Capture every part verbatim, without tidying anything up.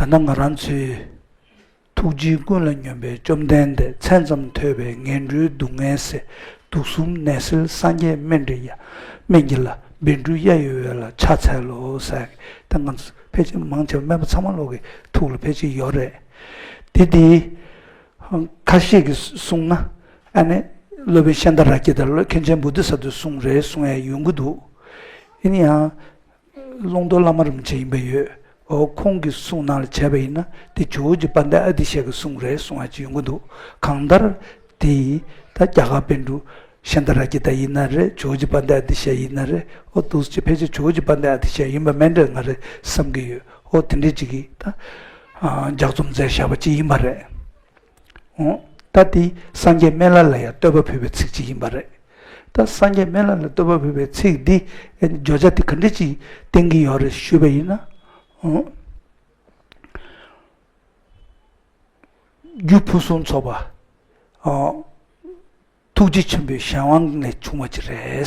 ད་ལྟ་ང་རང་ཚོའི། ཐུགས་རྗེའི་ཀུན་ལ་སྙོམས་པའི་བཅོམ་ལྡན་འདས། མཚན་ཙམ་ཐོས་པས་ངན་འགྲོའི་སྡུག་བསྔལ་སེལ། དུག་གསུམ་ནད་སེལ་སངས་རྒྱས་སྨན་འདྲེན་ཡ། སྨན་གྱི་བླ་བཻ་ཌཱུརྻ་གཡས་གཡོན་པ་ལ་ཕྱག་འཚལ་ལོ་ཟེར། ད་ང་ཚོ་ཕལ་ཆེར་མང་ཆེ་བ་སྨན་པ་ཚང་མ་ལོག་གི་ཐུགས་ལ་ཕལ་ཆེར་ཡོད་རེད། དེ་དེ་ཁ་ཤས་ཀྱིས་གསུངས་ན། ཨ་ནི་སློབ་དཔོན་ཤཱནྟ་རཀྵི་ཏ་ལ་མཁན་ཆེན་བོ་དྷི་ས་ཏྭས་གསུངས་རེད་གསུང་ཡ་ཡོང་གི་འདུག་ཡིན་ཡང་། ཀློང་རྡོལ་བླ་མ་རིན་པོ་ཆེ་ཡིན་པ་ཡོད། འོ་ཁོང་གི་གསུང་ནང་ལ་བྱས་པ་ཡིན་ན་དེ་ཇོ་བོ་རྗེ་དཔལ་ལྡན་ཨ་ཏི་ཤ་གི་གསུང་རེད་གསུང་བ་ཅིག་ཡོང་གི་འདུག་གང་ལྟར་དེ་ད་རྒྱ་གར་པཎ་གྲུབ་ཤཱནྟ་རཀྵི་ཏ་ཡིན་ན་རེད། ཇོ་བོ་རྗེ་དཔལ་ལྡན་ཨ་ཏི་ཤ་ཡིན་ན་རེད། འོ་འདུག་སེ་ཕལ་ཆེར་ཇོ་བོ་རྗེ་དཔལ་ལྡན་ཨ་ཏི་ཤ་ཡིན་པ་མིན་འགྲོ་ང་རེད་བསམ་གྱི་ཡོད། འོ་དེ་འདྲས་ཅིག་གིས་ད་ལྗགས་རྩོམ་མཛད་བཞག་པ་ཅིག་ཡིན་པ་རེད། འོ། ད་དེ་སངས་རྒྱས་སྨན་བླ་ལ་ཡང་བསྟོད་པ་ཕུལ་བའི་ཚིག་ཅིག་ཡིན་པ་རེད། ད་སངས་རྒྱས་སྨན་བླ་ལ་བསྟོད་པ་ཕུལ་བའི་ཚིག་འདི་ཨེ་བརྗོད་བྱ་དེ་ག་འདྲ་ཅིག་བསྟན་གྱི་ཡོད་རེད་ཞུས་པ་ཡིན་ན། འོ། རྒྱུ་ཕུན་སུམ་ཚོགས་པ། འོ། ཐུགས་རྗེ་ཆེན་པོའི་གཞན་དབང་ལས་བྱུང་བ་ཅིག་རེད།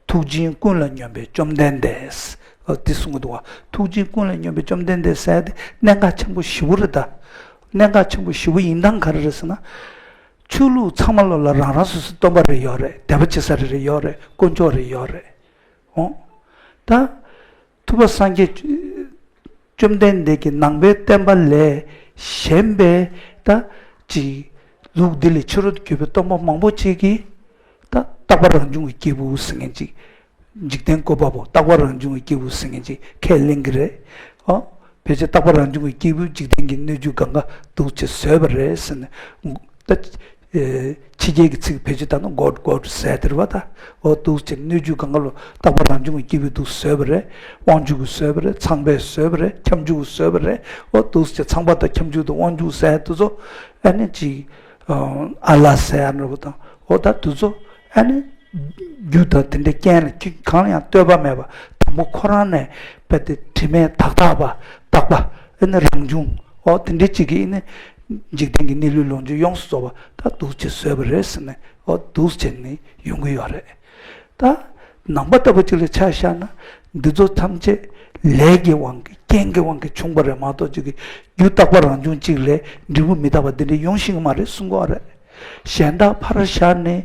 ཐུགས་རྗེའི་ཀུན་ལ་སྙོམས་པའི་བཅོམ་ལྡན་འདས། འོ་འདི་གསུང་གི་འདུག་བ། ཐུགས་རྗེའི་ཀུན་ལ་སྙོམས་པའི་བཅོམ་ལྡན་འདས་ཟེར་ཏེ་གནད་འགག་ཆེན་པོ་ཞེ་པོ་རེད་ད། གནད་འགག་ཆེན་པོ་ཞེ་པོ་ཡིན་སྟངས་ག་རེ་རེད་ཟེར་ན། ཆོས་ལུགས་ཚང་མ་ལོ་ལ་རང་རང་སོ་སོའི་སྟོན་པ་རེ་ཡོད་རེད། དད་པ་བྱེད་ས་རེ་རེ་ཡོད་རེད། དཀོན་མཆོག་རེ་ཡོད་རེད། འོ། ད། ཐུབ་པ་སངས་རྒྱས་བཅོམ་ལྡན་འདས་ཀྱི་ནང་པའི་བསྟན་པ་ལས་གཞན་པའི་ད་ཅིག་ལུགས་འདི་ལས་ཕྱི་རོལ་དུ་གྱུར་པའི་སྟོན་པ་མང་པོ་ཅིག་གིས་ད་རྟག་པ་རང་བྱུང་གི་སྐྱེས་བུ་ཟེར་མཁན་ཅིག་འཇིག་རྟེན་བཀོད་པ་པོ་རྟག་པ་རང་བྱུང་གི་སྐྱེས་བུ་ཟེར་མཁན་ཅིག་ཁས་ལེན་གྱི་རེད། ཨོ། ཕལ་ཆེར་རྟག་པ་རང་བྱུང་གི་སྐྱེས་བུས་འཇིག་རྟེན་གྱི་སྣོད་བཅུད་གང་ག་འདུག་སེ་བཟོས་པ་རེད་ཟེར་ནས་ད། ཕྱི་རྒྱལ་གྱི་ཚིག་ཕལ་ཆེར་ལྟར་ན་God God ཟེར་དེ་རེད་པ་ད། འོ་འདུག་སེ་སྣོད་བཅུད་གང་ག་ལོ་རྟག་པ་རང་བྱུང་གི་སྐྱེས་བུས་འདུག་བཟོས་པ་རེད། དབང་ཕྱུག་གིས་བཟོས་པ་རེད། ཚངས་པས་བཟོས་པ་རེད། ཁྱབ་འཇུག་གིས་བཟོས་པ་རེད། འོ་འདུག་སེ་ཚངས་པ་དང་ཁྱབ་འཇུག་དང་དབང་ཕྱུག་ཟེར་དེ་ཚོ་ཨ་ནི་ཅིག་ཨ་ལ་ཟེར་ཡ་འདྲ་པོ་དང་འོ་ད་དེ་ཚོ་ཨ་ནི། རྒྱུ་དང་དེ་འདྲའི་རྐྱེན་ལ་གང་ལ་ཡང་ལྟོས་པ་མེད་པ་དང་པོ་ཁོ་རང་ནས་རྦད་དེ་དྲི་མེད་དག་དག་པ་རྟག་པ་ཨེ་ནི་རང་བྱུང་འོ་དེ་འདྲའི་ཅིག་གིས་ཨེ་ནི་འཇིག་རྟེན་གྱི་གནས་ལུགས་ལོངས་སྤྱོད་ཡོངས་སུ་རྫོགས་པ་ད་འདུག་སེ་བཟོས་པ་རེད་ཟེར་ནས་འོ་འདུག་སེ་ནི་ཡོང་གི་ཡོད་རེད། ད་ནང་པ་ལྟ་བུ་ཅིག་ལ་ཆ་བཞག་ན་འདི་ཚོ་ཐམས་ཅད་ལས་ཀྱི་དབང་གིས་རྐྱེན་གྱི་དབང་གིས་བྱུང་བ་རེད་མ་གཏོགས་ཅིག་གི་རྒྱུ་རྟག་པ་རང་བྱུང་ཅིག་ལས་འབྲས་བུ་མི་རྟག་པ་འདི་འདྲ་ཡོང་ཤེས་ཀྱི་མ་རེད་གསུང་གི་ཡོད་རེད། གཞན་དག་ཕར་བཞག་ནས།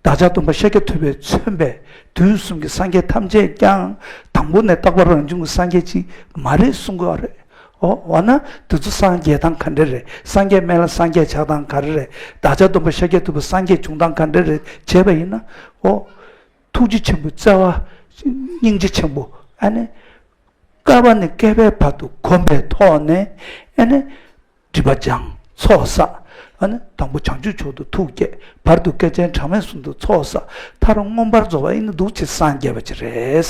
བདག་ཅག་སྟོན་པ་ཤཱཀྱ་ཐུབ་པས་མཚོན་པའི་དུས་གསུམ་གྱི་སངས་རྒྱས་ཐམས་ཅད་ཀྱང་དང་པོ་ནས་རྟག་པ་རང་བྱུང་གི་སངས་རྒྱས་ཅིག་མ་རེད་གསུང་གི་ཡོད་རེད། འོ་འོ་ན་དེ་ཚོ་སངས་རྒྱས་སྟངས་ག་འདྲ་རེད། སངས་རྒྱས་སྨན་བླ་སངས་རྒྱས་ཆགས་སྟངས་ག་རེ་རེད། བདག་ཅག་སྟོན་པ་ཤཱཀྱ་ཐུབ་པ་སངས་རྒྱས་བྱུང་སྟངས་ག་འདྲ་རེད་བྱས་པ་ཡིན་ན། འོ། ཐུགས་རྗེ་ཆེན་པོའི་བརྩེ་བ། སྙིང་རྗེ་ཆེན་པོ་ཨ་ནི། བསྐལ་པ་ནས་བསྐལ་པའི་བར་དུ་གོམས་པའི་ཐོག་ནས་ཨ་ནི། སྒྲིབ་པ་སྦྱངས་ཚོགས་བསགས། ཨ་ནི་དང་པོ་བྱང་ཆུབ་མཆོག་ཏུ་ཐུགས་བསྐྱེད། བར་དུ་བསྐལ་ཆེན་གྲངས་མེད་གསུམ་དུ་ཚོགས་བསགས། མཐར་མངོན་པར་རྫོགས་པ་ཨེ་ནི་འདུག་ཅེས་སངས་རྒྱས་པ་ཅིག་རེད།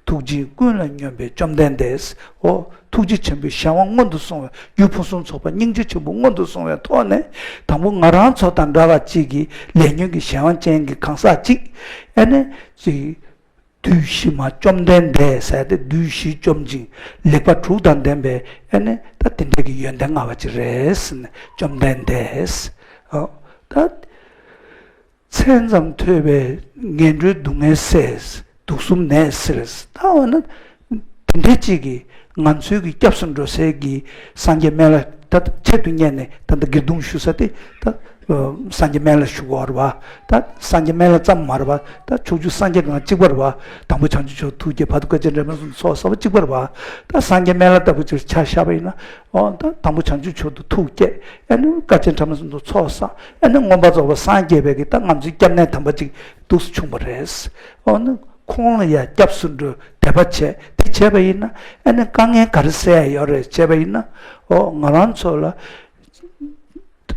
ཐུགས་རྗེའི་ཀུན་ལ་སྙོམས་པའི་བཅོམ་ལྡན་འདས། འོ། ཐུགས་རྗེ་ཆེན་པོའི་གཞན་དབང་མངོན་དུ་སོང་བའི་རྒྱུ་ཕུན་སུམ་ཚོགས་པ་སྙིང་རྗེ་ཆེན་པོ་མངོན་དུ་སོང་བའི་ཐོག་ནས་དང་པོ་ང་རང་ཚོ་དང་འདྲ་བ་ཅིག་གི་ལས་ཉོན་གྱི་གཞན་དབང་ཅན་གྱི་གང་ཟག་ཅིག་ཨེ་ནི་ཅིག་བདུད་བཞི་མ་བཅོམ་ལྡན་འདས་ཟེར་ཏེ་བདུད་བཞི་བཅོམ་ཅིང་ལེགས་པ་དྲུག་དང་ལྡན་པའི་ཨེ་ནི་ད་དེ་འདྲ་གི་ཡོན་ཏན་མངའ་བ་ཅིག་རེད་ཟེར་ནས་བཅོམ་ལྡན་འདས། ཨོ། ད་མཚན་ཙམ་ཐོས་པས་ངན་འགྲོའི་སྡུག་བསྔལ་སེལ། དུག་གསུམ་ནད་སེལ། ད་འོ་ན་དེ་འདྲ་ཅིག་གིས་ང་ཚོའི་གི་སྐྱབས་སུ་འགྲོ་སའི་གི་སངས་རྒྱས་སྨན་བླ་ད་ཆེད་དུ་གཉེར་ནས་ད་ལྟ་སྒེར་རྡུང་ཞུ་ས་དེ་ད། སངས་རྒྱས་སྨན་བླ་ཞུ་དགོས་རེད་བ། ད་སངས་རྒྱས་སྨན་བླ་ཙམ་མ་རེད་བ། ད་ཕྱོགས་བཅུའི་སངས་རྒྱས་གང་གཅིག་པ་རེད་བ། དང་པོ་བྱང་ཆུབ་མཆོག་ཐུགས་བསྐྱེད། བར་དུ་བསྐལ་ཆེན་གྲངས་མེད་གསུམ་ཚོགས་བསགས་པ་གཅིག་པ་རེད་བ། ད་སངས་རྒྱས་སྨན་བླ་ལྟ་བུ་ཅིག་ཆ་བཞག་པ་ཡིན་ན། འོ་ད་དང་པོ་བྱང་ཆུབ་མཆོག་ཏུ་ཐུགས་བསྐྱེད། ཨ་ནི་བསྐལ་ཆེན་གྲངས་མེད་གསུམ་དུ་ཚོགས་བསགས། ཨ་ནི་མངོན་པར་རྫོགས་པར་སངས་རྒྱས་པའི་གི་ད་ང་ཚོའི་སྐྱབས་གནས་དམ་པ་ཅིག་འདུག་སེ་བྱུང་བ་རེད། འོ་ན་ཁོང་ལ་ཡང་སྐྱབས་སུ་འགྲོ་དད་པ་བྱས་དེ་བྱས་པ་ཡིན་ན་ཨ་ནི་དཀའ་ངལ་ག་རེ་སེལ་ཡ་ཡོད་རེད་བྱས་པ་ཡིན་ན། འོ་ང་རང་ཚོ་ལ།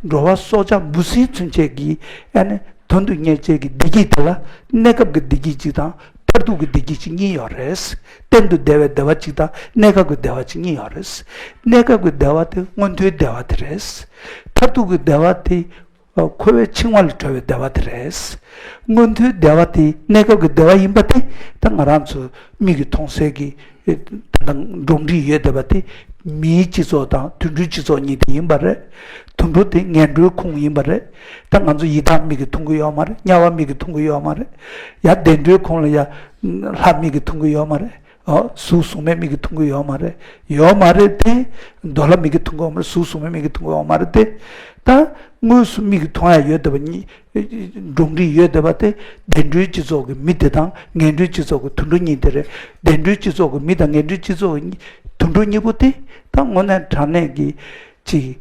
འགྲོ་བ་སྲོག་ཆགས་འབུ་སྲིན་ཚུན་ཆད་ཀྱི་ཨ་ནི་དོན་དུ་གཉེར་བྱེད་ཀྱི་བདེ་སྐྱིད་དེ་ལ་གནས་སྐབས་ཀྱི་བདེ་སྐྱིད་ཅིག་དང་མཐར་ཐུག་གི་བདེ་སྐྱིད་ཅིག་གཉིས་ཡོད་རེད། གཏན་དུ་བདེ་བའི་བདེ་བ་ཅིག་དང་གནས་སྐབས་ཀྱི་བདེ་བ་ཅིག་གཉིས་ཡོད་རེད། གནས་སྐབས་ཀྱི་བདེ་བ་དེ་མངོན་མཐོའི་བདེ་བ་དེ་རེད། མཐར་ཐུག་གི་བདེ་བ་དེ་འཁོར་བའི་འཆིང་བ་ལས་གྲོལ་བའི་བདེ་བ་དེ་རེད། མངོན་མཐོའི་བདེ་བ་དེ་གནས་སྐབས་ཀྱི་བདེ་བ་ཡིན་པ་དེ་ད་ང་རང་ཚོ་མིག་གིས་མཐོང་གསལ་གྱི་ད་ལྟ་འགྲོ་འདྲིས་ཡོད་བསྡད་པ་དེ་མིའི་སྤྱི་ཚོགས་དང་དུད་འགྲོའི་སྤྱི་ཚོགས་གཉིས་དེ་ཡིན་པ་རེད། དུད་འགྲོ་དེ་ངན་འགྲོའི་ཁོངས་ཡིན་པ་རེད། ད་ང་ཚོ་ཡི་དྭགས་མིག་གིས་མཐོང་གི་ཡོད་མ་རེད། དམྱལ་བ་མིག་གིས་མཐོང་གི་ཡོད་མ་རེད། ཡ་བདེ་འགྲོའི་ཁོངས་ལ་ཡ་ལྷ་མིག་གིས་མཐོང་གི་ཡོད་མ་རེད། ཨོ། གཟུགས་གཟུགས་མེད་མིག་གིས་མཐོང་གི་ཡོད་མ་རེད། ཡོད་མ་རེད་དེ། འདོད་ལྷ་མིག་གིས་མཐོང་གི་ཡོད་མ་རེད། གཟུགས་གཟུགས་མེད་མིག་གིས་མཐོང་གི་ཡོད་མ་རེད་དེ། ད་དངོས་སུ་མིག་གིས་མཐོང་ཡ་ཡོད་བསྡད་པ་གཉིས། འགྲོ་གི་ཡོད་བསྡད་པ་དེ། བདེ་འགྲོའི་སྤྱི་ཚོགས་ཀྱི་མི་དེ་དང་ངན་འགྲོའི་སྤྱི་ཚོགས་ཀྱི་དུད་འགྲོ་གཉིས་དེ་རེད། བདེ་འགྲོའི་སྤྱི་ཚོགས་ཀྱི་མི་དང་ངན་འགྲོའི་སྤྱི་ཚོགས་ཀྱི་དུད་འགྲོ་གཉིས་པོ་དེ། ད་དངོས་གནས་དྲང་གནས་ཀྱི་ཅིག་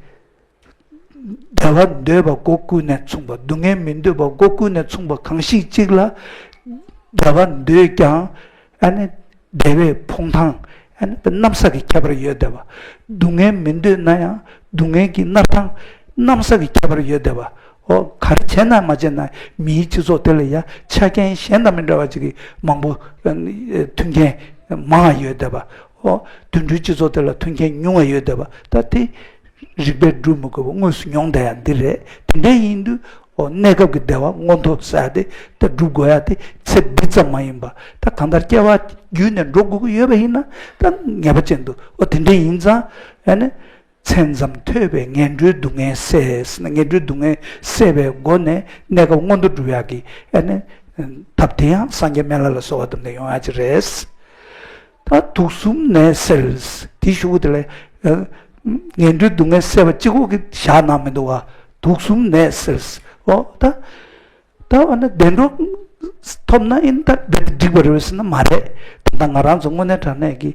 བདེ་བ་འདོད་པ་སྒོ་ཀུན་ནས་མཚུངས་པ། སྡུག་བསྔལ་མི་འདོད་པ་སྒོ་ཀུན་ནས་མཚུངས་པ་གང་ཞིག་ཅིག་ལ། བདེ་བ་འདོད་ཀྱང་། ཨ་ནི་བདེ་བའི་ཕོངས་ཐང་། ཨ་ནི་གནམ་ས་གི་ཁྱད་པར་ཡོད་བསྡད་པ། སྡུག་བསྔལ་མི་འདོད་ན་ཡང་སྡུག་བསྔལ་གྱི་མནར་ཐང་གནམ་ས་གི་ཁྱད་པར་ཡོད་བསྡད་པ། ཨོ། ག་རེ་བྱས་ན་མ་བྱས་ན་མིའི་སྤྱི་ཚོགས་དེ་ལ་ཡ་ཆ་རྐྱེན་གཞན་དང་མི་འདྲ་བ་ཅིག་གི་མང་པོ་མཐུན་རྐྱེན་མང་བ་ཡོད་བསྡད་པ། ཨོ། དུད་འགྲོའི་སྤྱི་ཚོགས་དེ་ལ་མཐུན་རྐྱེན་ཉུང་བ་ཡོད་བསྡད་པ། ད་དེ། རིགས་པས་སྒྲུབ་མི་དགོས་པ་དངོས་སུ་མྱོང་བསྡད་ཡ་འདི་རེད། དེ་འདྲ་ཡིན་དུས། ཨོ། གནས་སྐབས་ཀྱི་བདེ་བ་མངོན་མཐོ་ཟེར་ཡ་དེ་ད་སྒྲུབ་དགོས་ཡ་དེ་ཚེ་འདི་ཙམ་མ་ཡིན་པ། ད་གང་ལྟར་སྐྱེ་བ་བརྒྱུད་ནས་འགྲོ་དགོས་ཀྱི་ཡོད་པ་ཡིན་ན། ད་ངེས་པ་ཅན་དུ། ཨོ། དེ་འདྲ་ཡིན་ཙང་། ཨ་ནི། མཚན་ཙམ་ཐོས་པས་ངན་འགྲོའི་སྡུག་བསྔལ་སེལ། ངན་འགྲོའི་སྡུག་བསྔལ་སེལ་བའི་སྒོ་ནས་གནས་སྐབས་མངོན་མཐོ་སྒྲུབ་ཡག་གི། ཨ་ནི། ཐབས་དེ་ཡང་སངས་རྒྱས་སྨན་བླ་ལ་གསོལ་བ་འདེབས་ནས་ཡོང་ཡག་ཅིག་རེད། ད་དུག་གསུམ་ནད་སེལ། དེའི་གཞུག་གུ་དེ་ལ། ཨ། ངན་འགྲོའི་སྡུག་བསྔལ་སེལ་བ་གཅིག་པོ་གིས་བཞག་གནང་མི་འདུག་བ། དུག་གསུམ་ནད་སེལ། ཨོ། ད། ད་འོ་ན་བདེ་འགྲོ་ཐོབ་ན་ཡིན་ད་རྦད་དེ་འགྲིག་པ་རེད་ཟེར་ན་མ་རེད། ད་ལྟ་ང་རང་ཚོ་དངོས་གནས་དྲང་གནས་ཀྱི་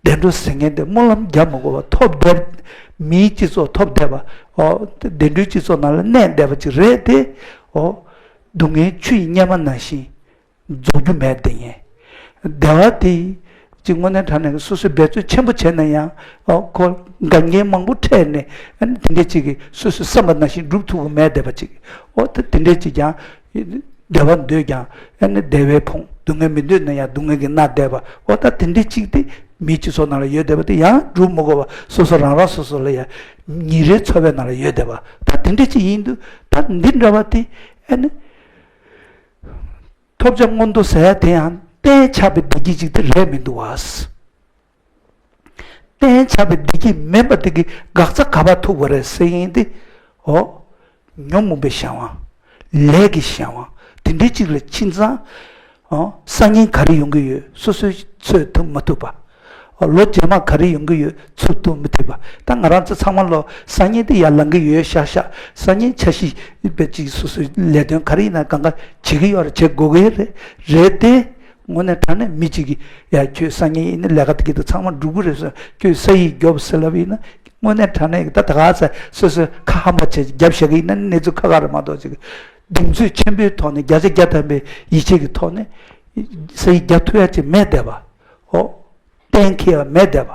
བདེ་འགྲོ་ཟེར་མཁན་དེ་སྨོན་ལམ་རྒྱག་མི་དགོས་པ། ཐོབ་བསྡད། མིའི་སྤྱི་ཚོགས་ཐོབ་བསྡད་པ། ཨོ། བདེ་འགྲོའི་སྤྱི་ཚོགས་ནང་ལ་གནས་བསྡད་པ་ཅིག་རེད་དེ། ཨོ། སྡུག་བསྔལ་ཆུ་ཡི་གཉེར་མ་ནང་བཞིན་རྫོགས་རྒྱུ་མེད་དེ་ཡིན། བདེ་བ་དེ་ཅིག་དངོས་གནས་དྲང་གནས་ཀྱི་སོ་སོས་འབད་རྩོལ་ཆེན་པོ་བྱས་ན་ཡང་། ཨོ། ཁོ་འགལ་རྐྱེན་མང་པོ་འཕྲད་ནས། ཨ་ནི་དེ་འདྲས་ཅིག་གིས་སོ་སོས་བསམ་པ་ནང་བཞིན་སྒྲུབ་ཐུབ་ཀྱི་མེད་བསྡད་པ་ཅིག། ཨོ། ད་དེ་འདྲས་ཅིག་ཀྱང་བདེ་བ་འདོད་ཀྱང་། ཨ་ནི་བདེ་བའི་ཕོངས། སྡུག་བསྔལ་མི་འདོད་ན་ཡང་སྡུག་བསྔལ་གྱིས་མནར་བསྡད་པ། ཨོ། ད་དེ་འདྲས་ཅིག་དེ་མིའི་སྤྱི་ཚོགས་ནང་ལ་ཡོད་བསྡད་པ་དེ་ཡང་སྒྲུབ་མི་དགོས་པ། སོ་སོ་རང་རང་སོ་སོ་ལ་ཡང་ཉིན་རེའི་འཚོ་བའི་ནང་ལ་ཡོད་བསྡད་པ། ད་དེ་འདྲས་ཅིག་ཡིན་དུས། ད་འདི་འདྲ་བ་དེ། ཨ་ནི། ཐོབ་བྱ་མངོན་མཐོ་ཟེར་ཡ་དེ་ཡང་གཏན་ཆགས་པའི་བདེ་སྐྱིད་ཅིག་དེ་རེད་མི་འདུག་བ། གཏན་ཆགས་པའི་བདེ་སྐྱིད་མིན་པ་དེ་གི་འགག་རྩ་ག་པར་ཐུག་པ་རེད་ཟེར་ཡིན་ཏེ། ཨོ། ཉོན་མོངས་པའི་གཞན་དབང་། ལས་ཀྱི་གཞན་དབང་། དེ་འདྲའི་ཅིག་ལ་ཕྱིན་ཙང་། ཨོ། སང་ཉིན་ག་རེ་ཡོང་གི་ཡོད་སོ་སོས་ཚོད་ཐུབ་མ་ཐུབ་པ། ཨོ། ལོ་རྗེས་མ་ག་རེ་ཡོང་གི་ཡོད་ཚུགས་ཐུབ་མི་ཐུབ་པ། ད་ང་རང་ཚོ་ཚང་མ་ལོ་སང་ཉིན་དེ་ཡར་ལངས་ཀྱི་ཡོད་ཤག་ཤག་སང་ཉིན་འཆར་གཞི་དཔེ་ཅིག་སོ་སོའི་ལས་དོན་ག་རེ་ཡིན་ན་གང་ག་བྱེད་ཀྱི་ཡོད་རེད། བྱེད་དགོས་ཀྱི་རེད། རེད་དེ། དངོས་གནས་དྲང་གནས་མི་གཅིག་གིས་ཡ་ཁྱོད་སང་ཉིན་ཡིན་ན་ལས་ཀ་དེ་གི་དུ་ཚང་མ་འགྲུབ་ཀྱི་རེད་ཟེར། ཁྱོད་ས་ཡིག་རྒྱོབ་ཟེར་ལབ་ཡིན་ན། དངོས་གནས་དྲང་གནས་ད་ད་ག་ཚ་སོ་སོའི་ཁ་ཧམ་པ་བྱས་རྒྱབ་བཞག་གི་ཡིན་ན་གནས་ཚུལ་ཁག་ཁག་རེད་མ་གཏོགས་ཅིག་གདེང་ཚོད་ཆེན་པོའི་ཐོག་ནས་བརྒྱ་ཆ་བརྒྱ་ཐམ་པའི་ཡིད་ཆེས་ཀྱི་ཐོག་ནས་ས་ཡིག་རྒྱག་ཐུབ་ཡ་ཅིག་མེད་བསྡད་པ། ཨོ། གཏན་འཁེལ་བ་མེད་བསྡད་པ།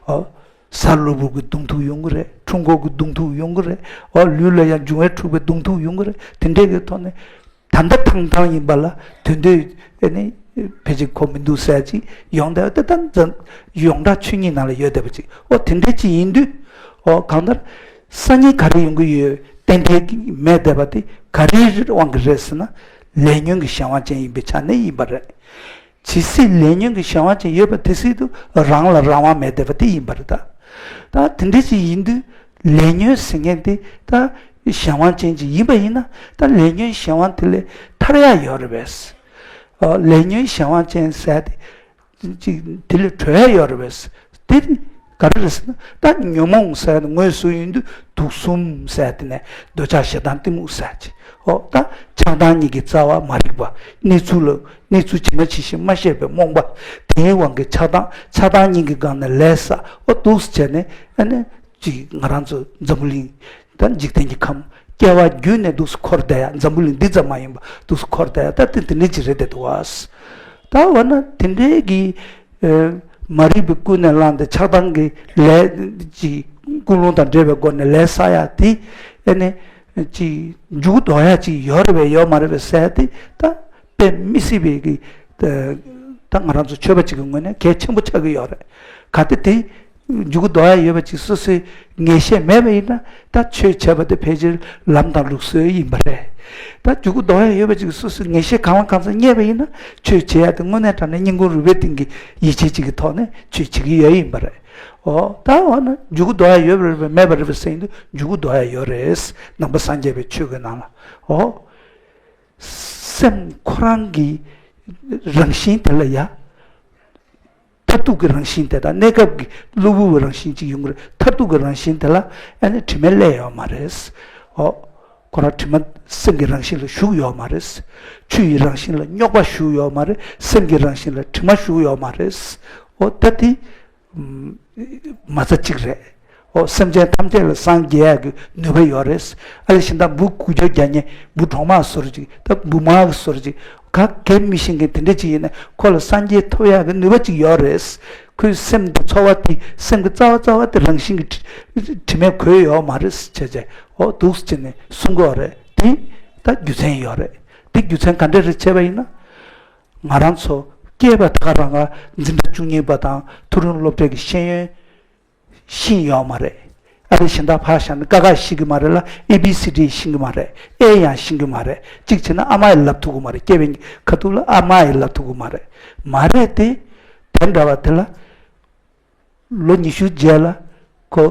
ཨོ། གཟའ་གློ་བུར་གྱི་གདོང་ཐུག་ཡོང་གི་རེད། འཁྲུལ་འཁོར་གྱི་གདོང་ཐུག་ཡོང་གི་རེད། ཨོ། ལུས་ལ་ཡང་འབྱུང་བའི་འཁྲུག་པའི་གདོང་ཐུག་ཡོང་གི་རེད། དེ་འདྲས་ཀྱི་ཐོག་ནས་ད་ལྟ་ཐང་ཐང་ཡིན་པ་ལ་དོན་དུ་ཨེ་ནི་ཕལ་ཆེར་གོ་མི་འདུག་ཟེར་ཅིག་ཡོང་བསྡད་པ་དེ་ད་ཡོངས་གྲགས་ཆོས་ཉིད་ནང་ལ་ཡོད་བསྡད་པ་ཅིག། ཨོ། དེ་འདྲས་ཅིག་ཡིན་དུས། ཨོ། གང་ལྟར་སང་ཉིན་ག་རེ་ཡོང་གི་ཡོད་ཏན་ཏན་མེད་བསྡད་པ་དེ་ག་རེའི་དབང་གིས་རེད་ཟེར་ན། ལས་ཉོན་གྱི་གཞན་དབང་ཅན་ཡིན་པའི་ཆ་ནས་ཡིན་པ་རེད། ཇི་སྲིད་ལས་ཉོན་གྱི་གཞན་དབང་ཅན་ཡོད་པ་དེ་སྲིད་དུ་རང་ལ་རང་དབང་མེད་བསྡད་པ་དེ་ཡིན་པ་རེད་ད། ད་དེ་འདྲ་ཅིག་ཡིན་དུས་ལས་ཉོན་ཟེར་མཁན་དེ་ད་གཞན་དབང་ཅན་ཅིག་ཡིན་པ་ཡིན་ན། ད་ལས་ཉོན་གཞན་དབང་དེ་ལས་ཐར་ཡ་ཡོད་རེད་པས། ཨ། ལས་ཉོན་གཞན་དབང་ཅན་ཟེར་དེ་ཅིག་དེ་ལས་གྲོལ་ཡ་ཡོད་རེད་པས། དེ་ག་རེ་རེད་ཟེར་ན། ད་ཉོན་མོངས་ཟེར་ནས་ངོས་བཟུང་ཡོང་དུས་དུག་གསུམ་ཟེར་དེ་ནས་འདོད་ཆགས་ཞེ་སྡང་གཏི་མུག་ཟེར་ཅིག། ཨོ། ད་ཆགས་སྡང་གཉིས་ཀྱི་རྩ་བ་མ་རིག་པ། གནས་ཚུལ་ལ་གནས་ཚུལ་ཇི་མ་ཇི་བཞིན་མ་ཤེས་པའི་རྨོངས་པ། དེའི་དབང་གིས་ཆགས་སྡང་། ཆགས་སྡང་གཉིས་ཀྱི་སྒང་ནས་ལས་བསགས། ཨོ། འདུག་སེ་བྱས་ནས་ཨ་ནི་ཅིག་ང་རང་ཚོ་འཛམ་བུ་གླིང་ད་འཇིག་རྟེན་གྱི་ཁམས་སྐྱེ་བ་བརྒྱུད་ནས་འདུག་སེ་འཁོར་བསྡད་ཡ། འཛམ་བུ་གླིང་འདི་ཙམ་མ་ཡིན་པ་འདུག་སེ་འཁོར་བསྡད་ཡ། ད་དེ་དེ་འདྲ་ཅིག་རེད་བསྡད་འདུག་བ། ད་འོ་ན་དེ་འདྲའི་གི་ཨ། མ་རིག་པས་ཀུན་ནས་བསླངས་ཏེ་ཆགས་སྡང་གི་ལས་ཀྱི་ཀུན་སློང་དང་འབྲེལ་བའི་སྒོ་ནས་ལས་བསགས་ཡ་དེ་ཨ་ནི་ཅིག་མཇུག་ལྡོག་ཡ་ཅིག་ཡོད་རེད་པས་ཡོད་མ་རེད་པས་ཟེར་ཡ་དེ་ད་དཔེ་མི་སྲིད་པའི་གི། ད་ང་རང་ཚོ་ཆོས་པ་ཅིག་གི་ངོས་ནས་གལ་ཆེན་པོ་ཆགས་ཀྱི་ཡོད་རེད། གལ་ཏེ་དེ་མཇུག་ལྡོག་ཡ་ཡོད་པ་ཅིག་སོ་སོའི་ངེས་ཤེས་མེད་པ་ཡིན་ན། ད་ཆོས་བྱས་པ་དེ་ཕལ་ཆེར་ལམ་དང་ལུགས་སྲོལ་ཡིན་པ་རེད། ད་མཇུག་ལྡོག་ཡ་ཡོད་པ་ཅིག་སོ་སོའི་ངེས་ཤེས་གང་ལ་གང་འཚམ་རྙེད་པ་ཡིན་ན། ཆོས་བྱེད་ཡ་དེ་དངོས་གནས་དྲང་གནས་སྙིང་ཁུང་རུས་པའི་གཏིང་གི་ཡིད་ཆེས་ཅིག་གི་ཐོག་ནས་ཆོས་བྱེད་ཀྱི་ཡོད་ཡིན་པ་རེད། ཨོ། ད་འོ་ན་མཇུག་ལྡོག་ཡ་ཡོད་པ་རེད་པས་མེད་པ་རེད་པས་ཟེར་དུས་མཇུག་ལྡོག་ཡ་ཡོད་རེད། ནང་པ་སངས་རྒྱས་པའི་ཆོས་ཀྱི་ནང་ལ། ཨོ། སེམས་ཁོ་རང་གི་རང་བཞིན་དེ་ལ་ཡ། མཐར་ཐུག་གི་རང་བཞིན་དེ་དང་གནས་སྐབས་ཀྱི་གློ་བུར་བའི་རང་བཞིན་ཅིག་ཡོང་གི་རེད། མཐར་ཐུག་གི་རང་བཞིན་དེ་ལ་ཨ་ནི་དྲི་མས་བསླད་ཡོད་མ་རེད། ཨོ། ཁོ་རང་དྲི་མ་སེམས་ཀྱི་རང་བཞིན་ལ་ཞུགས་ཡོད་མ་རེད། ཆུ་ཡི་རང་བཞིན་ལ་རྙོག་པ་ཞུགས་ཡོད་མ་རེད། སེམས་ཀྱི་རང་བཞིན་ལ་དྲི་མ་ཞུགས་ཡོད་མ་རེད། ཨོ་ད་དེ་མ་རྩ་གཅིག་རེད། ཨོ་སེམས་ཅན་ཐམས་ཅད་ལ་སངས་རྒྱས་ཡག་གི་ནུས་པ་ཡོད་རེད། ཨ་ལེ་གཞན་དག་འབུ་དགུ་བཅུ་གྱ་གཉིས་འབུ་གྲོག་མ་བཟོ་འདྲ་ཅིག་ད་འབུ་དམར་བཟོ་འདྲ་ཅིག་ག་གེ་མི་ཤེས་མཁན་དེ་འདྲ་ཅིག་ཡིན་ན་ཁོ་ལ་སངས་རྒྱས་ཐོབ་ཡག་གི་ནུས་པ་ཅིག་ཡོད་རེད། ཁོའི་སེམས་དེ་ཚོར་བ་དེ་སེམས་ཀྱི་རྩ་བ་རྩ་བ་དེ་རང་བཞིན་གྱི་དྲི་དྲི་མས་གོས་ཡོད་མ་རེད་ཅེས་བྱས། ཨོ་འདུག་སེ་བྱས་ནས་གསུང་གི་ཡོད་རེད། དེ་ད་རྒྱུ་མཚན་ཡོད་རེད། དེ་རྒྱུ་མཚན་ག་འདྲ་རེད་བྱས་པ་ཡིན་ན། ང་རང་ཚོ་སྐྱེས་པ་ད་ག་རང་ང་འཛིན་གྲྭ་བཅུ་གཉིས་པ་དང་མཐོ་རིམ་སློབ་གྲྭ་གི་ཤེས་ཡོན་ཤེས་ཡོད་མ་རེད། ཨ་རི་གཞན་དག་ཕར་བཞག་ན་ཀ་ཁ་ཤེས་ཀྱི་མ་རེད་ལ་ཨེ་བི་སི་ཌི་ཤེས་ཀྱི་མ་རེད། ཨེ་ཡང་ཤེས་ཀྱི་མ་རེད། གཅིག་བྱས་ན་ཨ་མ་ཡིས་ལབ་ཐུབ་ཀྱི་མ་རེད། སྐྱེས་པའི་ཁ་ཐུག་ལ་ཨ་མ་ཡིས་ལབ་ཐུབ་ཀྱི་མ་རེད། མ་རེད་དེ། དེ་འདྲ་བ་དེ་ལ་ལོ་ཉི་ཤུ་རྗེས་ལ་ཁོ་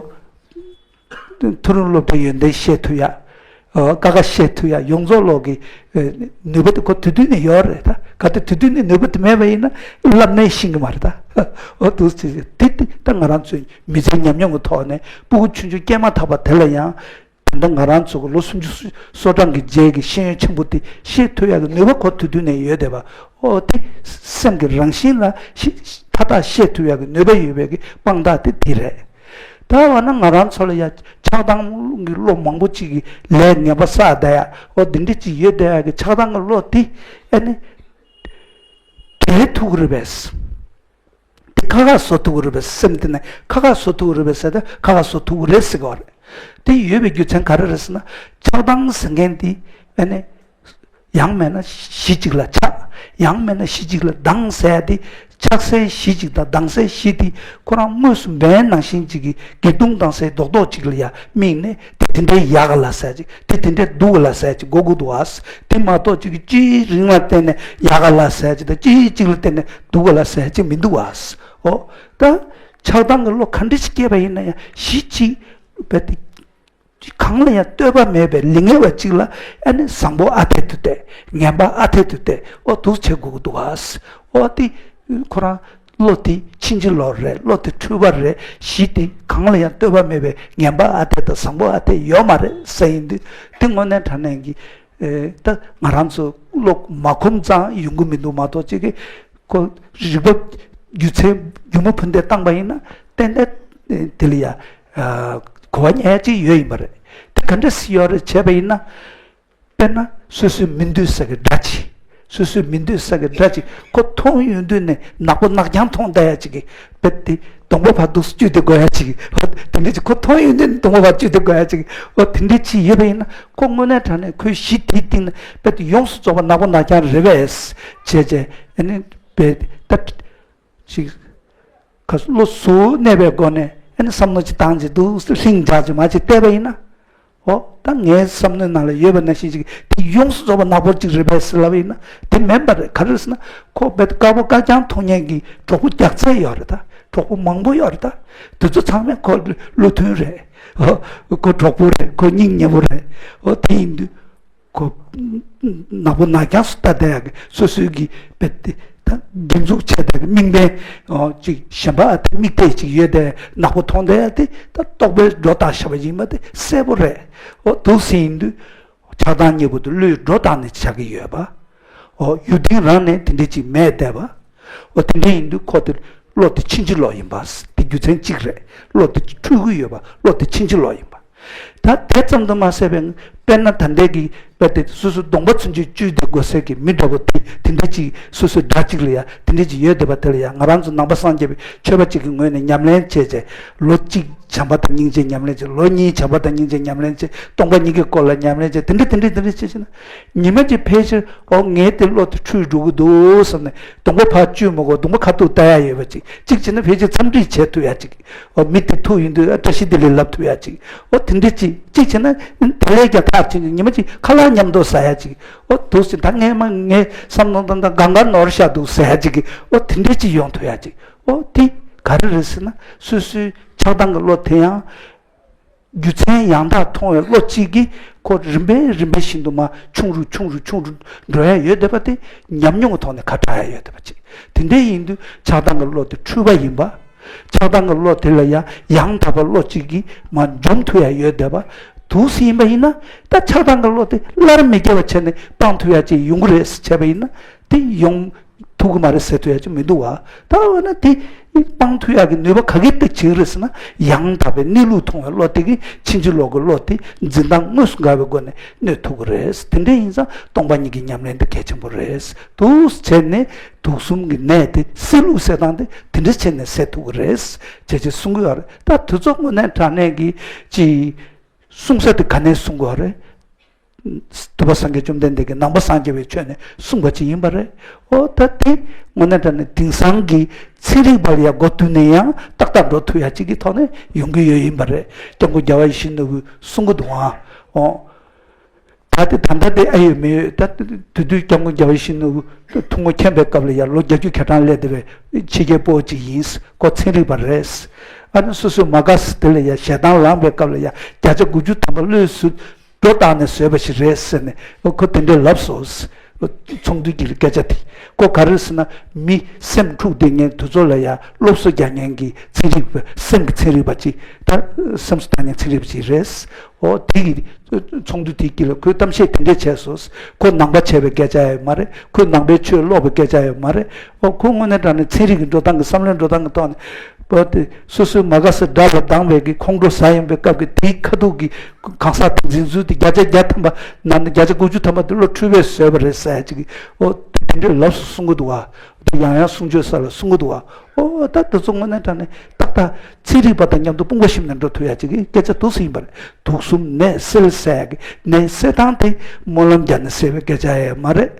མཐོ་རིམ་སློབ་གྲྭའི་ཡོན་ཏན་ཤེས་ཐུབ་ཡ། ཨ་ཀ་ཁ་ཤེས་ཐུབ་ཡ་ཡོངས་རྫོགས་ལོག་གི་ཨ་ནུས་པ་དེ་ཁོ་དུས་དུས་ནས་ཡོད་རེད་ད། གལ་ཏེ་དུས་དུས་ནས་ནུས་པ་དེ་མེད་པ་ཡིན་ན་བསླབ་ནས་ཤེས་ཀྱི་མ་རེད་ད། འོ་འདུག་སེ་དེ་དེ་ད་ང་རང་ཚོའི་མི་ཚེའི་ཉམས་མྱོང་གི་ཐོག་ནས་སྤུ་གུ་ཆུང་ཆུང་སྐྱེས་མ་ཐག་པ་དེ་ལ་ཡང་ད་ལྟ་ང་རང་ཚོ་གི་ལོ་སུམ་ཅུ་སོ་གྲངས་ཀྱི་རྗེས་ཀྱི་ཤེས་ཡོན་ཆེན་པོ་དེ་ཤེས་ཐུབ་ཡག་གི་ནུས་པ་ཁོ་དུས་དུས་ནས་ཡོད་བསྡད་པ། འོ་དེ་སེམས་ཀྱི་རང་བཞིན་ལ་ཤེས་མཐའ་དག་ཤེས་ཐུབ་ཡག་གི་ནུས་པ་ཡོད་པའི་གི་དཔང་རྟགས་དེ་དེ་རེད། ད་འོ་ན་ང་རང་ཚོ་ལ་ཡ་ཆགས་སྡང་གི་བློ་མང་པོ་ཅིག་གི་ལས་ངན་པ་བསགས་བསྡད་ཡ། འོ་འདི་འདྲ་ཅིག་ཡོད་བསྡད་ཡ་གི་ཆགས་སྡང་གི་བློ་དེ་ཨ་ནི་བྲལ་ཐུབ་ཀྱི་རེད་པས། དེ་ཁ་ཁ་བཟོ་ཐུབ་ཀྱི་རེད་པས། སེམས་དེ་ནས་ཁ་ཁ་བཟོ་ཐུབ་ཀྱི་རེད་པས་ཟེར་ཏེ་ཁ་ཁ་བཟོ་ཐུབ་ཀྱི་རེད་ཟེར་གྱི་ཡོད་རེད། དེ་ཡོད་པའི་རྒྱུ་མཚན་ག་རེ་རེད་ཟེར་ན། ཆགས་སྡང་ཟེར་མཁན་དེ་ཨ་ནི་ཡང་མིན་ན་གཞི་གཅིག་ལ་ཆགས། ཡང་མིན་ན་གཞི་གཅིག་ལ་སྡང་ཟེར་ཡ་དེ། ཆགས་སའི་གཞི་གཅིག་དང་སྡང་སའི་གཞི་དེ་ཁོ་རང་དངོས་སུ་འབད་ནང་བཞིན་གཅིག་གི་སྒེའུ་ཁུང་སྡང་སའི་རྡོག་རྡོག་གཅིག་ལ་ཡ་དམིགས་ནས་དེ་དེ་འདྲའི་ཡག་ག་ལ་ཟེར་ཅིག་དེ་དེ་འདྲའི་སྡུག་ག་ལ་ཟེར་ཅིག་གོ་དགོས་འདུག་ཨ། དེ་མ་གཏོགས་གཅིག་གིས་གཅིག་རིང་ལ་བལྟས་ནས་ཡག་ག་ལ་ཟེར་ཅིག་དང་གཅིག་གཅིག་ལ་བལྟས་ནས་སྡུག་ག་ལ་ཟེར་ཅིག་མི་འདུག་ཨ། ཨོ། ད་ཆགས་སྡང་གི་བློ་ག་འདྲ་ཞིག་སྐྱེས་པ་ཡིན་ན་ཡང་གཞི་གཅིག་རྦད་དེ་གང་ལ་ཡང་ལྟོས་པ་མེད་པའི་ལེགས་ཉེས་པ་གཅིག་ལ་ཨ་ནི་བཟང་པོ་ཨ་འཐས་དུ་བལྟས། ངན་པ་ཨ་འཐས་དུ་བལྟས། ཨོ་འདུག་བྱེད་དགོས་ཀྱི་འདུག་ཨ། ཨོ་དེ་ཁོ་རང་བློ་དེ་ཕྱིན་ཅི་ལོག་རེད། བློ་དེ་འཁྲུལ་པ་རེད། གཞི་དེ་གང་ལ་ཡང་ལྟོས་པ་མེད་པའི་ངན་པ་ཨ་འཐས་དང་བཟང་པོ་ཨ་འཐས་ཡོད་མ་རེད་ཟེར་ཡིན་དུས། དེ་དངོས་གནས་དྲང་གནས་ཀྱི་ཨེ་ད་ང་རང་ཚོ་བློ་མ་ཁོམ་ཙང་ཡོང་གི་མི་འདུག་མ་གཏོགས་ཅིག་གི་ཁོ་རིག་པ་རྒྱུ་མཚན་རྒྱུ་མ་ཕུ་འདེད་བཏང་པ་ཡིན་ན་ཏན་ཏན་དེ་ལ་ཡ་ཨ་གོ་བ་རྙེད་ཡ་ཅིག་ཡོད་ཡིན་པ་རེད། དེ་ག་འདྲ་སེ་ཡོད་རེད་བྱས་པ་ཡིན་ན། དཔེར་ན་སོ་སོའི་མི་འདོད་ས་གི་དགྲ་ཅིག་སོ་སོའི་མི་འདོད་ས་གི་དགྲ་ཅིག་ཁོ་མཐོང་ཡོང་དུས་ནས་ནག་པོ་ནག་རྐྱང་མཐོང་བསྡད་ཡ་ཅིག་གི་དཔེ་དེ་གདོང་པ་བར་འདུག་སེ་བཅུས་ཏེ་དགོས་ཡ་ཅིག་གི་ཨོ་དེ་འདྲ་ཅིག་ཁོ་མཐོང་ཡོང་དུས་ནས་གདོང་པ་བར་བཅུས་ཏེ་དགོས་ཡ་ཅིག་གི་ཨོ་དེ་འདྲ་ཅིག་ཡོད་པ་ཡིན་ན་ཁོ་དངོས་གནས་དྲང་གནས་ཁོའི་གཞི་དེའི་སྟེང་ན་དཔེ་དེ་ཡོངས་སུ་རྫོགས་པ་ནག་པོ་ནག་རྐྱང་རེད་པས་བྱས་བྱས་ཨ་ནི་དཔེ་ད་ཅིག་ཁ་བློ་གཟུ་བར་གནས་པའི་སྒོ་ནས་ཨ་ནི་བསམ་བློ་ཅིག་བཏང་ཅིག་འདུག་སེ་ལྷིང་འཇགས་ཅིག་མ་ཅིག་བལྟས་པ་ཡིན་ན། ཨོ། ད་ངའི་བསམ་བློའི་ནང་ལ་ཡོད་པ་ནང་བཞིན་ཅིག་དེ་ཡོངས་སུ་རྫོགས་པ་ནག་པོ་ཅིག་རེད་པས་ཟེར་ལབ་པ་ཡིན་ན་དེ་མིན་པ་རེད། ག་རེ་ཟེར་ན་ཁོ་རྦད་དཀར་པོ་དཀར་རྐྱང་མཐོང་མཁན་གྱི་གྲོགས་པོ་རྒྱགས་ཚད་ཡོད་རེད་ད། གྲོགས་པོ་མང་པོ་ཡོད་རེད་ད། དེ་ཚོ་ཚང་མས་ཁོ་བློ་མཐུན་རེད། ཨོ། ཁོ་གྲོགས་པོ་རེད། ཁོ་སྙིང་ཉེ་པོ་རེད། ཨོ་དེ་ཡིན་དུས། ཁོ་ནག་པོ་ནག་རྐྱང་སུ་ལྟ་བསྡད་ཡག་གི་སོ་སོའི་གི་དཔེ་དེ་ད་འགན་འཛུགས་བྱས་བསྡད་གི་དམིགས་འབེན་ཨོ་ཅིག་གཞན་པ་ཨ་དེ་དམིགས་གཏད་ཅིག་ཡོད་དེ་ནག་པོ་མཐོང་བསྡད་ཡག་དེ་ད་རྟོག་པས་སྒྲོ་བཏགས་བཞག་པ་ཡིན་པ་དེ་གསལ་པོ་རེད། ཨོ་འདུག་སེ་ཡིན་དུས་ཆགས་སྡང་གཉིས་པོ་དེ་བློས་སྒྲོ་བཏགས་ནས་ཆགས་ཀྱི་ཡོད་པ། ཨོ་ཡུལ་དེ་རང་ནས་དེ་འདྲ་ཅིག་མེད་བསྡད་པ། ཨོ་དེ་འདྲ་ཡིན་དུས་ཁོ་དེ་བློ་དེ་ཕྱིན་ཅི་ལོག་ཡིན་པ་དེ་རྒྱུ་མཚན་གཅིག་རེད། བློ་དེ་འཁྲུལ་གྱི་ཡོད་པ་བློ་དེ་ཕྱིན་ཅི་ལོག་ཡིན་པ། ད་དེ་ཙམ་དུ་མ་ཟད་པའི་དཔེར་ན་ད་ལྟའི་གི་དཔེ་དེ་སོ་སོའི་གདོང་པ་ཚུན་ཆད་བཅུས་ཏེ་དགོས་ཟེར་གི་མི་འདྲ་པོ་དེ་དེ་འདྲ་ཅིག་སོ་སོའི་དགྲ་གཅིག་ལ་ཡ་དེ་འདྲ་ཅིག་ཡོད་བསྡད་པ་དེ་ལ་ཡ་ང་རང་ཚོ་ནང་པ་སངས་རྒྱས་པའི་ཆོས་པ་གཅིག་གི་ངོས་ནས་ཉམས་ལེན་བྱས་བྱས་ལོ་གཅིག་བྱམས་པ་དང་སྙིང་རྗེ་ཉམས་ལེན་བྱས། ལོ་གཉིས་བྱམས་པ་དང་སྙིང་རྗེ་ཉམས་ལེན་བྱས། སྟོང་པ་ཉིད་ཀྱི་སྐོར་ལ་ཉམས་ལེན་བྱས། དེ་འདྲ་དེ་འདྲ་དེ་འདྲ་བྱས་ཕྱིན་ན་ཉི་མ་གཅིག་ཕལ་ཆེར་ཨོ་ངའི་དེ་བློ་དེ་འཁྲུལ་འགྲོ་གི་འདུག་བསམ་ནས་གདོང་པ་ཕར་བཅུས་མི་དགོས། གདོང་པ་ཁ་ཐུག་ལྟ་ཡ་ཡོད་པ་ཅིག་གཅིག་བྱས་ན་ཕལ་ཆེར་འཚམས་འདྲི་བྱེད་ཐུབ་ཡ་ཅིག་ཨོ་མི་དེ་ཐུག་ཡོང་དུས་ཨ་བཀྲ་ཤིས་བདེ་ལེགས་ལབ་ཐུབ་ཡ་ཅིག་ཨོ་དེ་འདྲ་ཅིག་གཅིག་བྱས་ན་དེ་ལས་ཀྱང་ཐག་ཆོད་ནས་ཉི་མ་གཅིག་ཁ་ལག་མཉམ་དུ་ཟ་ཡ་ཅིག་ཨོ་འདུག་སེ་ད་ངས་མ་ངའི་བསམ་བློ་དང་ད་གང་ག་ནོར་ཤག་འདུག་ཟེར་ཡ་ཅིག་ཨོ་དེ་འདྲ་ཅིག་ཡོང་ཐུབ་ཡ་ཅིག་ཨོ་དེ་ག་རེ་རེད་ཟེར་ན་སོ་སོའི་ཆགས་སྡང་གི་བློ་དེ་ཡང་། རྒྱུ་མཚན་ཡང་དག་མཐོང་བའི་བློ་གཅིག་གིས་ ཁོ་རིམ་པས་རིམ་པས་བཞིན་དུ་མར་ཆུང་རུ་ཆུང་རུ་ཆུང་རུ་འགྲོ་ཡ་ཡོད་བསྡད་པ་དེ་ཉམས་མྱོང་གི་ཐོག་ནས་ཁ་གྲག་ཡ་ཡོད་བསྡད་པ་ཅིག་དེ་འདྲ་ཡིན་དུས་ཆགས་སྡང་གི་བློ་དེ་འཁྲུལ་པ་ཡིན་པ། ཆགས་སྡང་གི་བློ་དེ་ལ་ཡང་ཡང་དག་པའི་བློ་གཅིག་གིས་མར་འཇོམས་ཐུབ་ཡ་ཡོད་བསྡད་པ། འདུག་སེ་ཡིན་པ་ཡིན་ན་ད་ཆགས་སྡང་གི་བློ་དེ་སླར་མི་སྐྱེ་བ་བྱས་ནས་སྤང་ཐུབ་ཡ་ཅིག་ཡོང་གི་རེད་ཟེར་བྱས་པ་ཡིན་ན་དེ་ཡོང་ཐུབ་ཀྱི་མ་རེད་ཟེར་ཐུབ་ཡ་ཅིག་མི་འདུག་བ། ད་འོ་ན་དེ་སྤང་ཐུབ་ཡ་གི་ནུས་པ་ག་གེ་ཏིག་བྱེད་ཀྱི་རེད་ཟེར་ན། ཡང་དག་པའི་གནས་ལུགས་མཐོང་བའི་བློ་དེ་གིས་ཕྱིན་ཅི་ལོག་གི་བློ་དེ་འཛིན་སྟངས་དངོས་སུ་འགལ་བའི་སྒོ་ནས་གནོད་ཐུབ་ཀྱི་རེད། དེ་འདྲ་ཡིན་ཙང་སྟོང་པ་ཉིད་ཀྱི་ཉམས་ལེན་དེ་གལ་ཆེན་པོ་རེད། འདུག་སེ་བྱས་ནས་དུག་གསུམ་གྱི་ནད་དེ་སེལ་ལུགས་སེལ་སྟངས་དེ་དེ་འདྲ་བྱས་ནས་སེལ་ཐུབ་ཀྱི་རེད། བྱས་བྱས་གསུང་གི་ཡོད་རེད། ད་དེ་ཚོ་དངོས་གནས་དྲང་གནས་ཀྱི་ཅིག་གསུང་ས་དེ་ག་ནས་གསུང་དགོས་རེད། ཐུབ་པ་སངས་རྒྱས་བཅོམ་ལྡན་འདས་ཀྱིས་ནང་པ་སངས་རྒྱས་པའི་ཆོས་ནས་གསུངས་པ་ཅིག་ཡིན་པ་རེད། ཨོ་ད་དེ་དངོས་གནས་དྲང་གནས་དེང་སང་གི་ཚན་རིག་པ་ལ་ཡང་མགོ་བཏུད་ནས་ཡང་ཏག་ཏག་འགྲོ་ཐུབ་ཡ་ཅིག་གི་ཐོག་ནས་ཡོང་གི་ཡོད་ཡིན་པ་རེད། སྐྱབས་མགོན་རྒྱལ་བ་ཡིད་བཞིན་ནོར་བུས་གསུང་གི་འདུག་ཨང་། ཨོ། ད་དེ་ད་ལྟ་དེ་ཨེ་ཡོད་མེད་ཡོད། ད་དེ་དུས་སྐྱབས་མགོན་རྒྱལ་བ་ཡིད་བཞིན་ནོར་བུ་ཐུགས་ངོ་མཁྱེན་པའི་སྐབས་ལ་ཡང་ལོ་བརྒྱད་ཅུ་གྱ་གྲངས་སླེབས་བསྡད་པའི་ཕྱི་རྒྱལ་སྤོ་བོ་ཅིག་ཡིན། ཁོ་ཚན་རིག་པ་རེད། ཨ་ནི་སོ་སོའི་མ་དགའ་ས་དེ་ལ་ཡང་ཞེ་སྡང་ལངས་པའི་སྐབས་ལ་ཡང་བརྒྱ་ཆ་དགུ་བཅུ་ཐམ་པ་བློས་བཟོས་སྒྲོ་བཏགས་ནས་བཟོས་པ་ཞིག་རེད་ཟེར་ནས་ཁོ་དེ་འདྲས་ལབ་སོང་། ཚོགས་འདུ་གྱི་སྐད་ཆ་དེ་ཁོ་ག་རེ་ཟེར་ན། མི་སེམས་འཁྲུག་བསྡད་མཁན་དེ་ཚོ་ལ་ཡང་སློབ་གསོ་རྒྱག་མཁན་གྱི་ཚན་རིག་པ། སེམས་ཀྱི་ཚན་རིག་པ་ཅིག་ད་སེམས་སུ་བཏང་མཁན་ཚན་རིག་པ་ཅིག་རེད། ཨོ་དེ་གི་ཚོགས་འདུ་དེའི་དཀྱིལ་ལ་ཁོས་གཏམ་བཤད་དེ་འདྲས་བྱས་སོང་། ཁོ་ནང་པ་བྱས་པའི་སྐད་ཆ་ཡང་མ་རེད། ཁོས་ནང་པའི་ཆོས་ཀློག་པའི་སྐད་ཆ་ཡང་མ་རེད། ཨོ་ཁོ་དངོས་གནས་དྲང་གནས་ཚན་རིག་གི་འགྲོ་སྟངས་ཀྱི་བསམ་བློའི་འགྲོ་སྟངས་ཀྱི་ཐོག་ནས་བོད་དེ་སོ་སོའི་མ་དགའ་ས་དགྲ་ལ་སྡང་བའི་གི་ཁོང་ཁྲོ་ཟ་ཡོང་པའི་སྐབས་ཀྱི་དེའི་ཁ་ཐུག་གི་གང་ཟག་དེ་འཛིན་ཚུལ་དེ་བརྒྱ་ཆ་བརྒྱ་ཐམ་པ་ནང་ནས་བརྒྱ་ཆ་དགུ་བཅུ་ཐམ་པ་དེ་བློ་འཁྲུལ་པས་བཟོས་པ་རེད་ཟེར་ཡ་ཅིག་གི་ཨོ་དེ་འདྲས་ལབ་སོང་གསུང་གི་འདུག་བ། དེ་ཡང་ཡང་གསུང་ཆོས་ས་ལ་གསུང་གི་འདུག་བ། ཨོ་ད་དེ་ཚོ་དངོས་གནས་དྲང་གནས་ཏག་ཏག་ཚན་རིག་པ་དང་མཉམ་དུ་དཔུང་པ་གཤིབ་ནས་འགྲོ་ཐུབ་ཡ་ཅིག་གི་སྐད་ཆ་འདུག་སེ་ཡིན་པ་རེད། དུག་གསུམ་ནད་སེལ་ཟེར་ཡ་གི་ནད་སེལ་སྟངས་དེ་སྨོན་ལམ་རྒྱག་ནས་སེལ་བའི་སྐད་ཆ་ཡང་མ་རེད།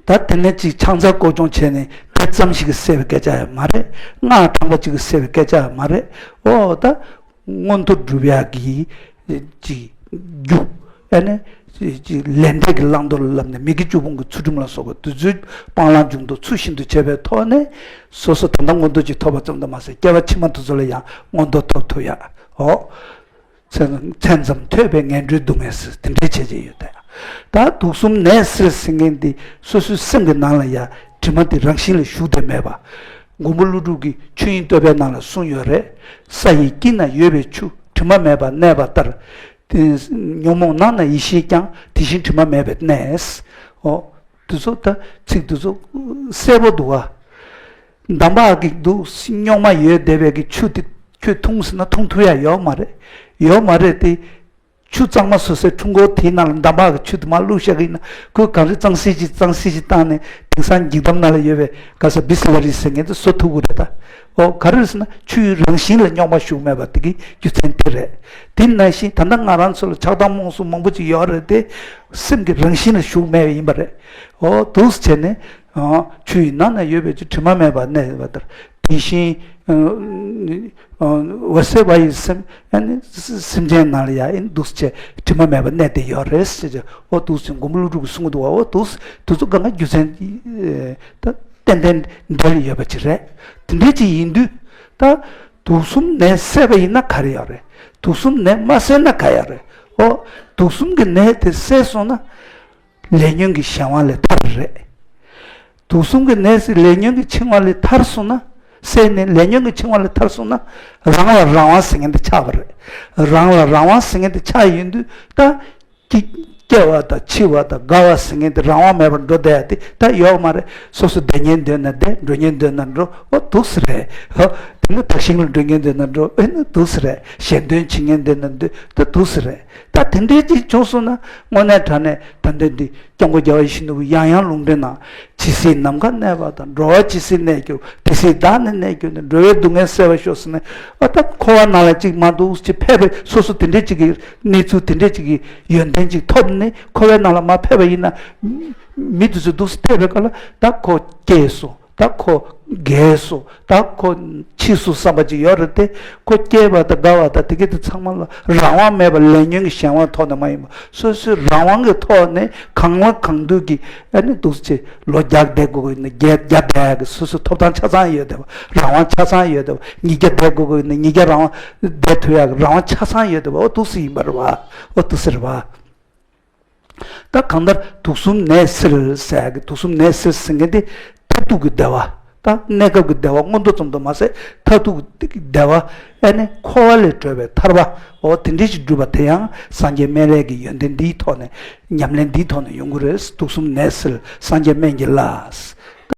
ད་དེ་ནས་ཅིག་ཕྱག་འཚལ་སྐོར་སྦྱོང་བྱས་ནས་དེ་ཙམ་ཞིག་གིས་སེལ་བའི་སྐད་ཆ་ཡང་མ་རེད། སྔགས་བགྲངས་པ་ཅིག་གིས་སེལ་བའི་སྐད་ཆ་ཡང་མ་རེད། ཨོ་ད་མངོན་མཐོ་སྒྲུབ་ཡག་གི་ཅིག་རྒྱུ། ཨ་ནི་ཅིག་ལས་འབྲས་ཀྱི་བླང་དོར་ལ་བསླབ་ནས་མི་དགེ་བཅུ་སྤོང་གི་ཚུལ་ཁྲིམས་ལ་སོགས་པ་དེ་ཚོའི་སྤང་བླང་སྦྱོང་བརྡར་ཚུལ་བཞིན་དུ་བྱས་པའི་ཐོག་ནས་སོ་སོ་ད་ལྟ་མངོན་མཐོ་ཅིག་ཐོབ་པ་ཙམ་དུ་མ་ཟད་སྐྱེ་བ་ཕྱི་མ་དེ་ཚོ་ལ་ཡང་མངོན་མཐོ་ཐོབ་ཐུབ་ཡག་ཨོ། མཚན་མཚན་ཙམ་ཐོས་པས་ངན་འགྲོའི་སྡུག་བསྔལ་སེལ། དེ་འདྲའི་བྱས་བྱས་ཡོད་དེ། ད་དུག་གསུམ་ནད་སེལ་ཟེར་མཁན་འདི་སོ་སོའི་སེམས་ཀྱི་ནང་ལ་ཡ་དྲི་མ་དེ་རང་བཞིན་ལ་ཞུགས་བསྡད་མེད་པ། མགོན་པོ་ཀླུ་སྒྲུབ་ཀྱི་ཆོས་དབྱིངས་བསྟོད་པའི་ནང་ལ་གསུངས་ཡོད་རེད། ས་ཡི་དཀྱིལ་ན་ཡོད་པའི་ཆུ་དྲི་མ་མེད་པར་གནས་པ་ལྟར། དེ་ཉོན་མོངས་ནང་ན་ཡེ་ཤེས་ཀྱང་དེ་བཞིན་དྲི་མ་མེད་པར་གནས། ཨོ། དེ་ཚོ་ད་ཚིག་དེ་ཚོ་གསལ་པོ་འདུག་ཨ། འདམ་བག་གི་འདུག་རྙོག་མ་ཡོད་བསྡད་པའི་གི་ཆུ་དེ་ཁྱོད་འཐུང་ཟེར་ན་འཐུང་ཐུབ་ཡ་ཡོད་མ་རེད། ཡོད་མ་རེད་དེ། ཆུ་གཙང་མ་བཟོ་སའི་འཕྲུལ་འཁོར་དེའི་ནང་ལ་འདམ་བག་གི་ཆུ་དེ་མར་བླུགས་བཞག་གི་ཡིན་ན་ཁོས་གང་རེ་གཙང་སེལ་གྱིས་གཙང་སེལ་གྱིས་བཏང་ནས་དེང་སང་འགྱིག་དམ་ནང་ལ་ཡོད་པའི་ག་ས་བི་སི་ལ་རི་ཟེར་མཁན་དེ་བཟོ་ཐུབ་ཀྱི་རེད་ད། ཨོ་ག་རེ་ཟེར་ན་ཆུའི་རང་བཞིན་ལ་རྙོག་མ་ཞུགས་མེད་པ་དེ་གི་རྒྱུ་མཚན་དེ་རེད། དེ་ནང་བཞིན་ད་ལྟ་ང་རང་ཚོ་ལ་ཆགས་སྡང་རྨོངས་གསུམ་མང་པོ་ཅིག་ཡོད་རེད་དེ། སེམས་ཀྱི་རང་བཞིན་ལ་ཞུགས་མེད་པ་ཡིན་པ་རེད། ཨོ་འདུག་སེ་བྱས་ནས། ཆུ་ཡི་ནང་ན་ཡོད་པའི་ཆུ་དྲི་མ་མེད་པར་གནས་པ་ལྟར། དེ་བཞིན་འོད་གསལ་བ་ཡི་སེམས་ཨ་ནི་སེམས་ཅན་ནང་ལ་ཡང་ཨེ་འདུག་སེ་དྲི་མ་མེད་པར་གནས་ཏེ་ཡོད་རེད་ཟེར་ཅིག་ཨོ་འདུག་སེ་མགོན་པོ་ཀླུ་སྒྲུབ་ཀྱིས་གསུང་གི་འདུག་བ། ཨོ་འདུག་སེ་དེ་ཚོ་གང་ག་རྒྱུ་མཚན་ད་ཏན་ཏན་འབྲེལ་ཡོད་པ་ཅིག་རེད། དེ་འདྲ་ཅིག་ཡིན་དུས་ད་དུག་གསུམ་ནད་བསལ་བ་ཡིན་ན་ག་རེ་ཡོད་རེད། དུག་གསུམ་ནད་མ་བསལ་ན་ག་ཡོད་རེད། ཨོ་དུག་གསུམ་གྱི་ནད་དེ་བསལ་སོང་ན། ལས་ཉོན་གྱི་གཞན་དབང་ལས་ཐར་རེད། དུག་གསུམ་གྱི་ནད་སེལ་ལས་ཉོན་གྱི་འཆིང་བ་ལས་ཐར་སོང་ན། སེལ་ནས་ལས་ཉོན་གྱི་འཆིང་བ་ལས་ཐར་སོང་ན། རང་ལ་རང་དབང་ཟེར་མཁན་དེ་ཆགས་པ་རེད། རང་ལ་རང་དབང་ཟེར་མཁན་དེ་ཆགས་ཡོང་དུས་ད། སྐྱེ་སྐྱེ་བ་དང་འཆི་བ་དང་རྒ་བ་ཟེར་མཁན་དེ་རང་དབང་མེད་པར་འགྲོ་བསྡད་ཡ་དེ་ད་ཡོད་མ་རེད། སོ་སོ་བསྡད་ཉན་འདོད་ན་བསྡད། འགྲོ་ཉན་འདོད་ན་འགྲོ། ཨོ་འདུག་སེ་རེད། ཨོ་དེ་ནི་བདག་ཞིང་ལ་འགྲོ་ཉན་འདོད་ན་འགྲོ། ཨེ་ནི་འདུག་སེ་རེད། གཞན་དོན་བྱེད་ཉན་འདོད་ན་འདོད། ད་འདུག་སེ་རེད། ད་དེ་འདྲའི་ཅིག་བྱུང་སོང་ན་དངོས་གནས་དྲང་གནས་ད་འདོད་འདི། སྐྱབས་མགོན་རྒྱལ་བ་ཡིད་བཞིན་ནོར་བུས་ཡང་ཡང་ལུང་འདྲེན་གནང་། ཇི་སྲིད་ནམ་མཁའ་གནས་པ་དང་། འགྲོ་བ་ཇི་སྲིད་གནས་གྱུར། དེ་སྲིད་བདག་ནི་གནས་གྱུར་ནས། འགྲོ་བའི་སྡུག་བསྔལ་བསལ་བར་ཤོག་ཟེར་ནས། ཨ་ད་འཁོར་བ་ནང་ལ་ཅིག་མ་འདུག་ཅིག་ཕེབས་པའི་སོ་སོ་དེ་འདྲས་ཅིག་གི་གནས་ཚུལ་དེ་འདྲས་ཅིག་གི་ཡོན་ཏན་ཅིག་ཐོབ་ནས་འཁོར་བའི་ནང་ལ་མ་ཕེབས་པ་ཡིན་ན། མི་དེ་ཚོ་འདུག་སེ་ཕེབས་པའི་སྐབས་ལ་ད་ཁོ་སྐྱེས་སོང་ ད་ཁོ་རྒས་སོ། ད་ཁོ་འཆི་སོ་བསམ་པ་ཅིག་ཡོད་རེད་དེ། ཁོ་སྐྱེས་པ་དང་རྒ་བ་དང་དེ་ག་དེ་ཚང་མ་ལ་རང་དབང་མེད་པར་ལས་ཉོན་གྱི་གཞན་དབང་ཐོག་ནས་མ་ཡིན་པ། སོ་སོའི་རང་དབང་གི་ཐོག་ནས་གང་ལ་གང་འདུལ་གྱི་ཨ་ནི་འདུག་སེ་ལོ་བརྒྱ་བསྡད་དགོས་ཀྱི་ཡོད་ན་བརྒྱ་བསྡད་ཀྱི། སོ་སོའི་ཐོབ་ཐང་ཆ་ཚང་ཡོད་བསྡད་པ། རང་དབང་ཆ་ཚང་ཡོད་བསྡད་པ། ཉིས་བརྒྱ་བསྡད་དགོས་ཀྱི་ཡོད་ན་ཉིས་བརྒྱ་རང་དབང་བསྡད་ཐུབ་ཡག་གི་རང་དབང་ཆ་ཚང་ཡོད་བསྡད་པ། འོ་འདུག་སེ་ཡིན་པ་རེད་བ། འོ་འདུག་སེ་རེད་བ། ད་གང་ལྟར་དུག་གསུམ་ནད་སེལ་ཟེར་གི། དུག་གསུམ་ནད་སེལ་ཟེར་མཁན་དེ་མཐར་ཐུག་གི་བདེ་བ། ད་གནས་སྐབས་ཀྱི་བདེ་བ་མངོན་མཐོ་ཙམ་དུ་མ་ཟད། མཐར་ཐུག་གི་བདེ་བ་ཨ་ནི་འཁོར་བ་ལས་གྲོལ་བའི་ཐར་པ། འོ་དེ་འདྲ་ཞིག་སྒྲུབ་པ་དེ་ཡང་སངས་རྒྱས་སྨན་བླའི་གི་ཡོན་ཏན་འདིའི་ཐོག་ནས། ཉམས་ལེན་འདིའི་ཐོག་ནས་ཡོང་གི་རེད། དུག་གསུམ་ནད་སེལ་སངས་རྒྱས་སྨན་གྱི་བླ།